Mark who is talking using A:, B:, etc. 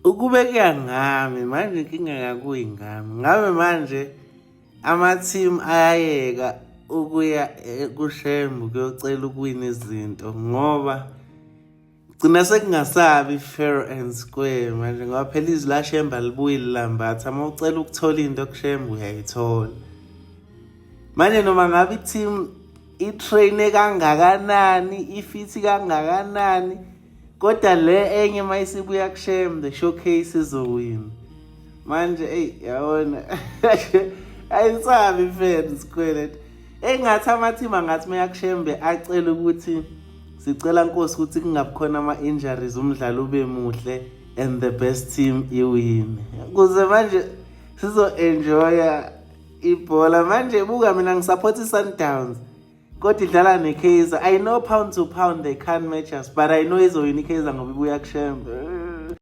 A: Ukube kuya ngami manje, inkinga kakuyi ngami ngabe manje ama-team ayayeka ukuya kuShembe kuyocela ukuwina izinto, ngoba gcina sekungasabi fair and square manje, ngoba phela izwi laShembe alibuyi lilambatha. Uma ucela ukuthola into kuShembe, uyayithola. Manje noma ngabe i-team i-train kangakanani, ifithi kangakanani, kodwa le enye mayisibuya kuShembe, the showcase izowina. Manje eyi, yabona, ayisabi fair and square. Engathi ama-team angathi meyakuShembe acela ukuthi, "Sicela Nkosi ukuthi kungabi khona ama-injuries, umdlalo ube muhle and the best team iwine," ukuze manje sizo-enjoya ibhola. Manje buka, mina ngisupport i-Sundowns, kodwa idlala ne-Kaizer. I know pound to pound they can't match us, but I know izowina i-Kaizer ngoba ibuya kuShembe.